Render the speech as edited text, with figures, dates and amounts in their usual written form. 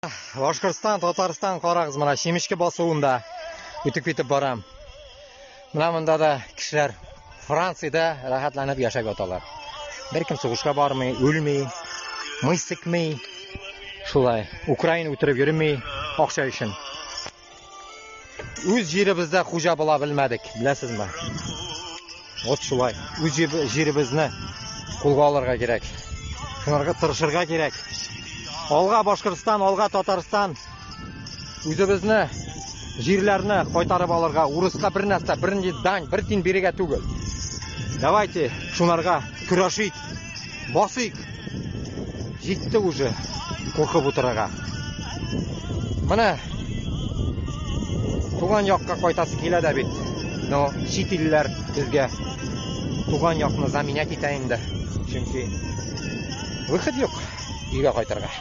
Башҡортостан, Татарстан, ҡарағыҙ, мына шимишке басыуында үтеп китеп барам. Мына мында да кешеләр Францияда рәхәтләнеп йәшәп яталар. Бер кем һуғышҡа бармай, үлмәй, мый селкмәй. Шулай, Украина үлтереп йөрөмәй аҡса өсөн. Үҙ еребеҙҙә хужа була белмәнек, беләһегеҙме? Вот шулай. Үҙ еребеҙҙе ҡулға алырға кәрәк. Шуларға тырышырға кәрәк. Алға Башҡортостан, алға Татарстан. Үҙебеҙҙе ерҙәрҙе ҡайтарып алырға, урыҫҡа бер нәмә, бер ниндәй дань, бер тин бирергә түгел. Давайте шуларға көрәшик, баҫыйҡ. Етте уже ҡурҡып ултырырға. Мына тыуған яҡҡа ҡайтаһы килә лә бит. Но сит илдәр беҙгә тыуған яҡны заменять итә инде. Сөнки выход юҡ өйгә ҡайтырға.